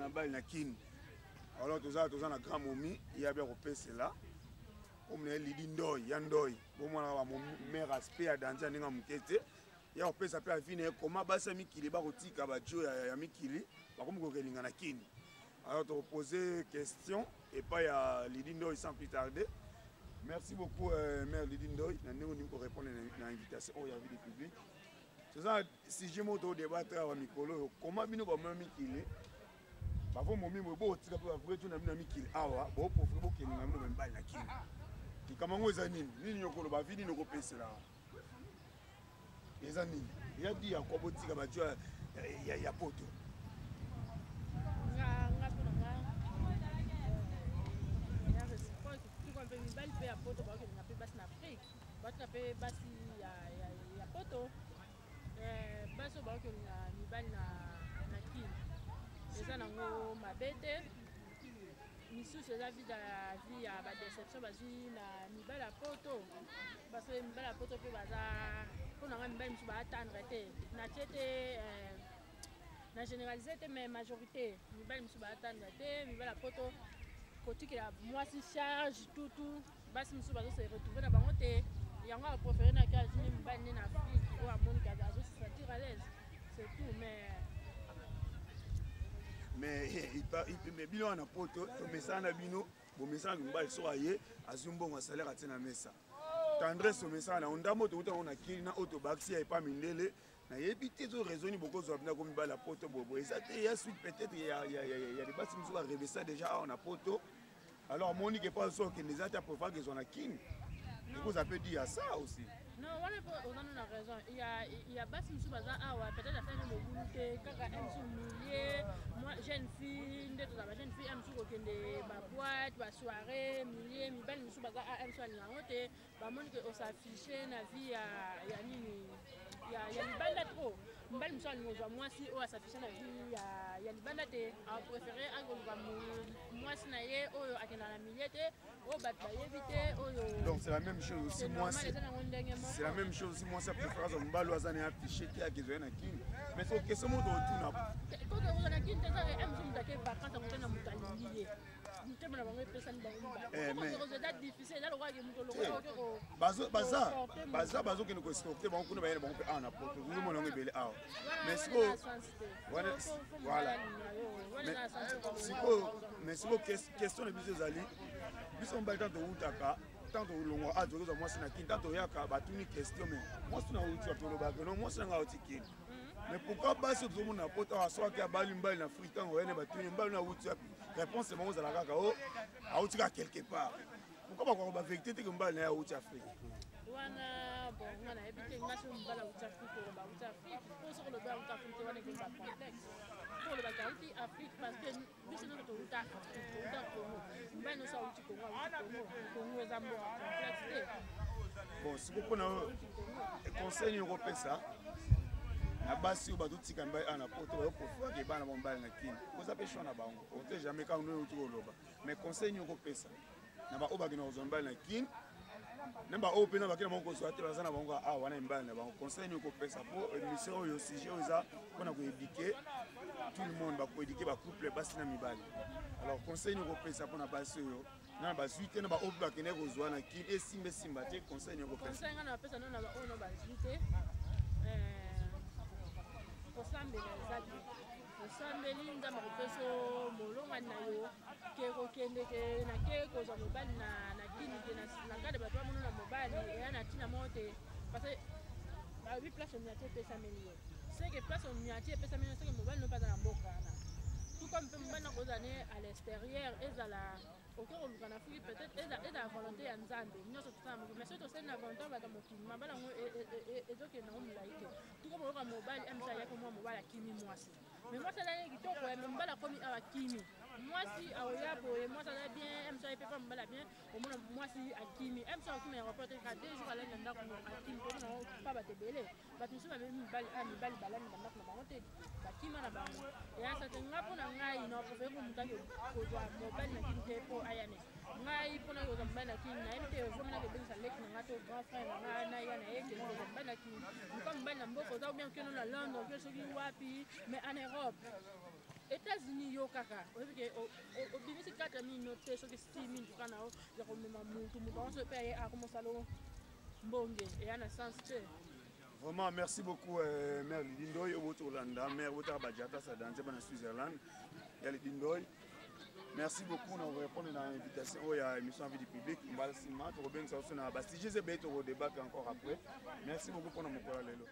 Bakelinga mibali na Kin. Alors toza na grand momi ye abia kopesela comme na ye Lydie Ndoy ya Ndoy. Bomonaka ba momi mère aspect ya danger ya ndenge ya moke te. Ya kopesa mpe avis na ye koma basi ya mikili bakotika ba duo ya mikili bakomi kokelinga na Kin. Alors tokopose question epai ya Lydie Ndoy sans plus tarder. Merci beaucoup mère Lydie Ndoy na ndenge ondimi korépondre na invitation oyo ya vie de public. Toza sujet moko todébattre awa mikolo oyo, koma bino bamama mikili bavo momi boye botika mpe bavrai tuna bino ya mikili awa boprofite bokende na bino bamibali na Kini. Likambo yango eza nini? Nini okoloba vi nini okopesela eza nini? Ya di ya kwa botika bajo ya poto. Nga mpona nga ya réciproque tuka mpe mibali mpe ya poto bakokende mpe basi na Afrique, batika mpe basi ya poto. Basi oyo bakokelinga mibali na Kini eza nango mabe te. Misusu eza vie ya vie ya badéception bazwi na mibali ya poto, parce que mibali ya poto mpe baza mpo na nga mibali mosusu baatendre te natie te, na généralise te, mais majorité mibali mosusu baatendre te. Mibali ya poto kotikela mwasi charge tutu, basi mosusu bazo se retrouver na bango te. Yango apréféré na ke azwi mibali nde na Afrique oyo amoniki azo se sentir à l'aise, c'est tout. Mais Mais bino wana poto tomesana na bino, bomesana mibali soki aye azwi mbongo ya salaire atie na mesa, tendresse omesana na ndambo touta yango na Kili na oyo tobakisi ya epa mindele. Nayebi te ezo raisonni bokozwa bino ko mibali ya poto boye eza te ya suite peut-être ya libasi mosusu barevesa déjà awa na poto. Alors amoni ke mpo so okende eza te, apréféraka ezwa na Kini. Ekozala mpe di ya ça aussi. Non, wana mpo oza no na raison ya basi mosusu baza awa, peut-être asali mobulu te, kaka mosusu milieu moi jeune fille nde tozala ba jeune fille mosusu kokende baboîte, basoirée, milieu. Mibali mosusu baza a mosusu alinga yango te, bamoni ke osaffiche na vie ya nini ya libanda trop. Mobali mosusu alingi kozwa mwasi oyo asaffiche na vie ya libanda te, apréféré akoluka mwasi na ye oyo akenda na milieu te, oyo bato bayebi te oyo. Donc c'est la même chose aussi mwasi, c'est la même chose aussi mwasi apréféré azwa mobali oyo aza na ye affiché te, akezwa ye na Kini. Mais so question moko totuna. Koke kozwa na Kini te, eza mosu moto ake vacance akotana na moto alingi ye, motema na bango epesani bango mibale. Eza difficile, eza lokola moto lokola baza bazokende koescorte bango kuna, bayene bango mpe awa na poto tozomona yango ebele awa. Mais sikoyo voilà, sikoyo mais sikoyo question na biso ezali, biso mobali ntango towutaka, ntango tolongwa a tokozwa mwasi na Kini, ntango toyaka batuni question: mais mwasi na wuti wapi? Olobaka: no, mwasi nanga auti Kini. Mais pourquoi basi tozomona poto awa, soki abali mibali na Afrique, ntango oyene batuni mibali na wuti wapi, réponse bango ezala kaka o auti kaka quelque part? Pourquoi bakoka bavérité te ke mobali na ye auti Afrique? Wana bon, nga nayebi te. Nga soki mobali auti Afrique, oloba auti Afrique, mpo soki olobi auti Afrique te, wana ekomi bacomplexe mpo olobaki auti Afrique, parce que biso nyonso touta Afrique, touta Congo. Mobali nyonso auti Congo, auti Congo. Congo eza mboka complexe te. Bon, sikoyo mpona conseil nini okopesa na basi oyo bazotika mibali awa na poto, bazoprofitaka ebana bango mibali na Kini? Oza mpe choix na bango, ote jamais kaka ndenge outi koloba. Mais conseil nini okopesa na baoyo bakenda kozwa mibali na Kini, na baoyo mpe na bakenda bango kozwa te, baza na bango awa wana mibali na bango? Conseil nini okopesa? Po émission oyo, sujet oyo eza mpona koéduquer tout le monde, bakoéduquer bacouple basi na mibali. Alors conseil nini okopesa mpona basi oyo na bazwi te, na baoyo mpe bakende kozwa na Kini, esimba esimba te? Conseil nini okopesa? Conseil nga na bapesa no na baoyo no bazwi te, kosambela eza te. Osambeli, Nzambe akopesa molongani na yo. Ke kokende ke na ke kozwa mobali na Kini te, na kade bato bamona na mobali eya na ntina moko te, parce que balobi place oniati epesameli yo, seke place oniati epesameli yo, seke mobali no mpe aza na mboka wana. Tout comme mpe mobali na kozala ne à l'extérieur, ezala oke koluka na Afrique, peut-être ezala volonté ya Nzambe nyonso tosala mokili. Mais soki tosali na volonté ya bato ya mokili, mabala yango ezokende yango molai te. Tuko boyoka mobali amisa ayaki mwa mobali akimi mwasi, mais mwasi alaki kitoko, mais mobali akomi awa akimi mwasi. Aoya boye, mwasi aza bien, amisa aye mpe pa mobali bien, omona mwasi akimi, amisa akimi aéroport te, kaka 2 jours alali na ndako akimi. Tomona pa bato ebele, bato mosusu bamemi mibali a mibali balali na bandako na bango te, bakima na bango. Eyasa te. Nga mpo na ngai na préféré ko moto ake kozwa mobali na Kini te, mpo aya ne ngai mpona kozwa mobali na Kini nayebi te. Ozomonaka ebengisa leki na ngai to grand frère na ngai naya na ye kende kozwa mobali na Kini. Luka mobali na mboka oza, ou bien okende na Londres, oke soki wapi, mais en Europe, États-Unis yo. kaka oyebi ke obimisi 4 mino te soki 6 mille tuka na yo ya komema mutu mutu yango soki mpe aye akomosala mbonge eya na sens te. Vraiment, merci beaucoup, mère Lydie Ndoy, au Hollanda, mère Bota Badiata, sa danse, na Switzerland, ya Lydie Ndoy. Merci beaucoup, nous répondre à l'invitation à l'émission Vie du public. Mbala sima, tu reviens sur na ba si je sais bien, tu débattre encore après. Merci beaucoup pour nous lelo.